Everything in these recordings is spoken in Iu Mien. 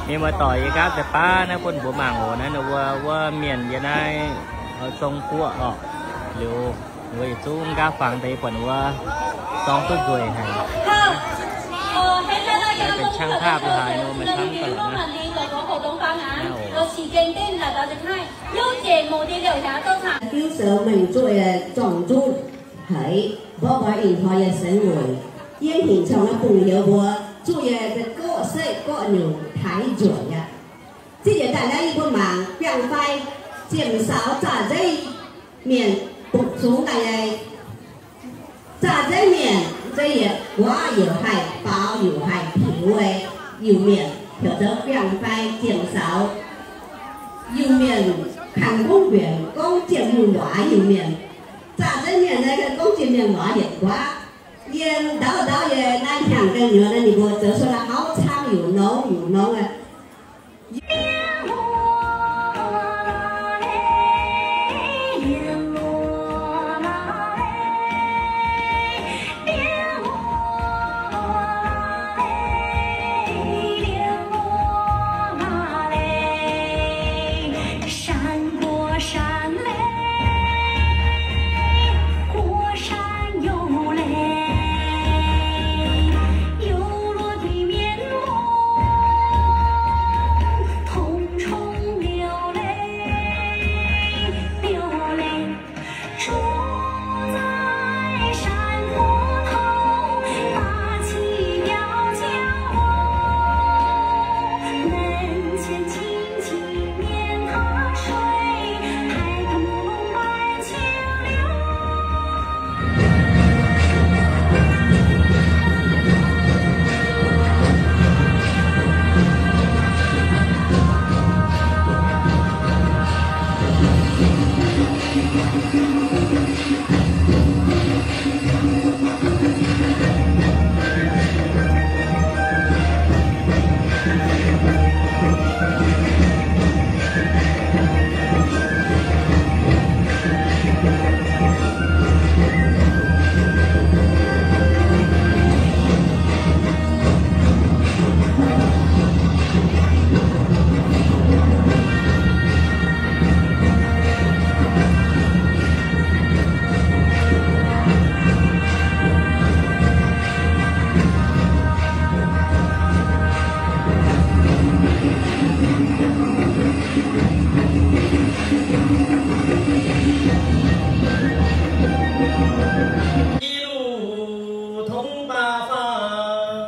Mienh muoz-doic, yie nqaapv deix baav naaiv bun mbuo mangc oc. Naaiv ninh mbuo wuov mienh yiem naaiv Zong-Guoqv oc. Liuz mbuo yietc zungv nqaapv fangx deix buatc wuov zorng duqv nzueic haic. Naaiv benx ช่างภาพ haaix nor maaih camv gauh lorqc naaiv. 第一首美作的壮族，嘿，包括印花也神伟，烟品上的朋友我，祝愿这个岁过牛抬转呀。这也带来一个忙，变坏，减少杂碎面，补充大家。 Zaah nzengc mienh, nzengc yietc guaav yaac haih faaux yaac haih piux, Iu-Mienh heuc zoux biangh fai ziemx saaux. Iu-Mienh kangx gorngv mbienc gorngv ziemx nyungc waac Iu-Mienh. Zaah nzengc mienh naaiv gorngv ziemx mienh waac yietc guaav. Yiem ndau ndau yie naaiv hnyangx ga'nyuoz naaiv ninh mbuo zoux suv la'hauv camv yuc nongx yuc nongx aqv. Ih luv tongv baac faang,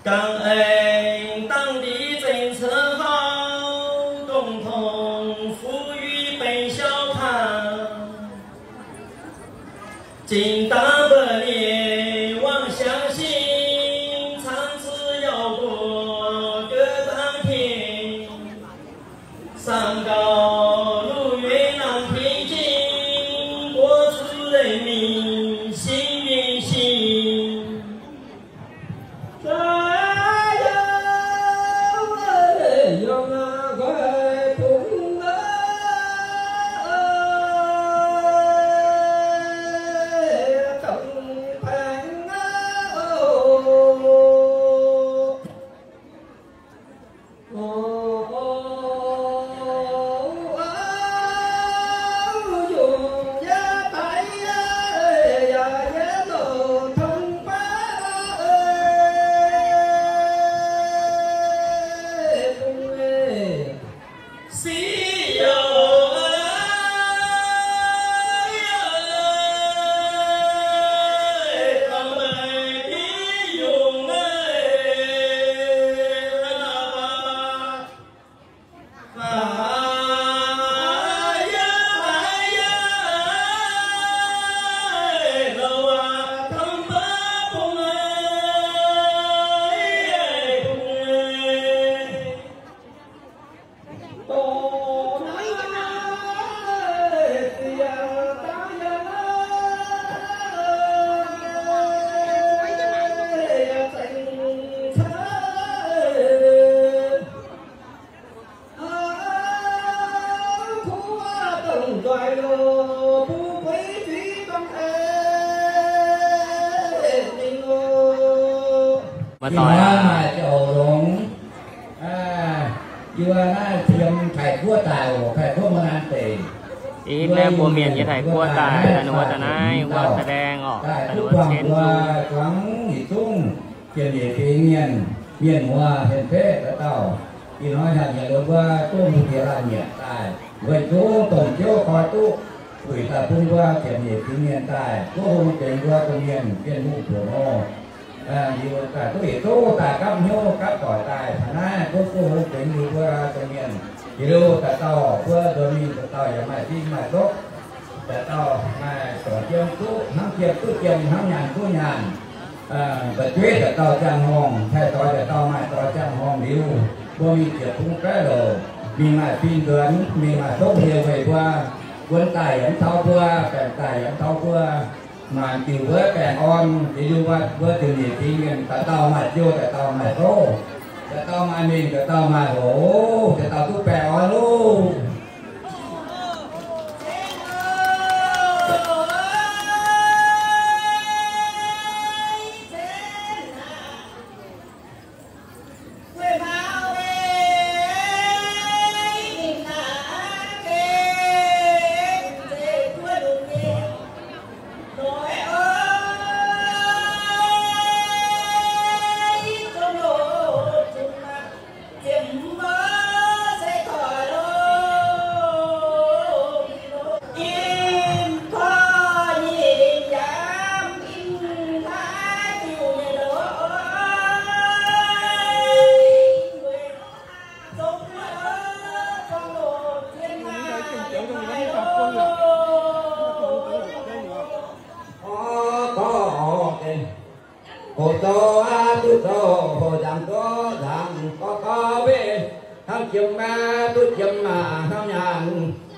gangx aengx dangh ndic zengc ceuv hauv, dongh tongx fuqv yuiz benx siau kangx. Jingx daav mba'lieqc wangh siangx sin, cangv zuqc yauh ndoqc jiex dangv tengx. Samv gauh luv yuiz nangc pingx jin, mbuo zuqc leiz mingh sin mingh sin. Maiv doic aqv. Maaih ziangh hoc longx. Yie naaiv ciem Taiv-Guoqv daaih oc, Taiv-Guoqv muoz-naanc deic. Ih naaiv mbuo mienh nyei Taiv-Guoqv daaih, daaih ninh wuov daaih naaiv wuov แสดง orqc, daaih ninh wuov cien mbuo zuangx yietc zungv jiem nyeic fingx mienh, mienh muoz mienh betv dauh dauh. Ih hnoi hnyangx-hnyangx lorz mbuo duqv mbuo jiex laanh nyietc daaih, weic zuqc domh jiouv koi duqv buic daaih bun mbuo jiem nyeic fingx mienh daaih, duqv hungh benx mbuo domh mienh mienh hungh buonc oc. Liuz daaih duqv yietc zungv daaih gapv hnyouv gapv doic daaih taux naaiv, duqv duqv hungh benx liuz mbuo domh mienh. Liuz dauh dauh mbuo nzuonx mingh dauh dauh yaac maaih fim maaih fouv, dauh dauh maaih dorngc jiem duqv hnangv jiem, duqv jiem hnangv nyaanh duqv nyaanh. Mba'jueiv dauh dauh ziangh horngh, taaih doix dauh dauh maaih doix ziangh horngh liuz, mbuo mingh ziepc bung baeqv louc, mingh maaih fim nzuonx, mingh maaih fouv hieh weih mbuo. Wuonx daaih yaac mv taux mbuo, baengc daaih yaac mv taux mbuo. Maanc diuc wuov baengh orn, liuz mbuo, mbuo ziouc nyeic fingx mienh dauh dauh maaih ziouh, dauh dauh maaih fouv, dauh dauh maaih mengh, dauh dauh maaih hoc, dauh dauh duqv baengh orn oc. Hoc zoux duqv zoux, hoc nzaangc duqv nzaangc, gorx gorx mbeih hnangv jiem, duqv jiem maah hnangv nyaanh,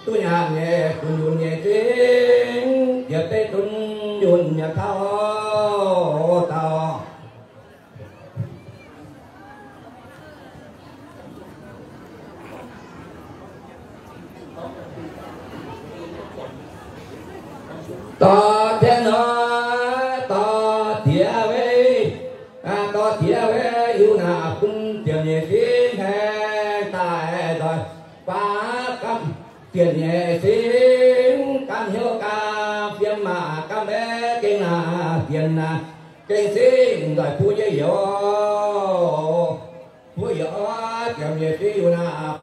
duqv nyaanh nyei, dunh yunh nyei zingv, jiex deix dunh yunh nyei taux dauh. Dorh tien nor, dorh diex weic, dorh diex weic hiuv naaic bun ziepc nyeic fingx haengh daaih nzoih baav gapv ziepc nyeic fingx gapv hnyouv gapv fiem maah gapv maiv gengh naaic dienx naaic gengh singv nzoih buov jienv youz. Buov youz ziepc nyeic fingx hiuv naaic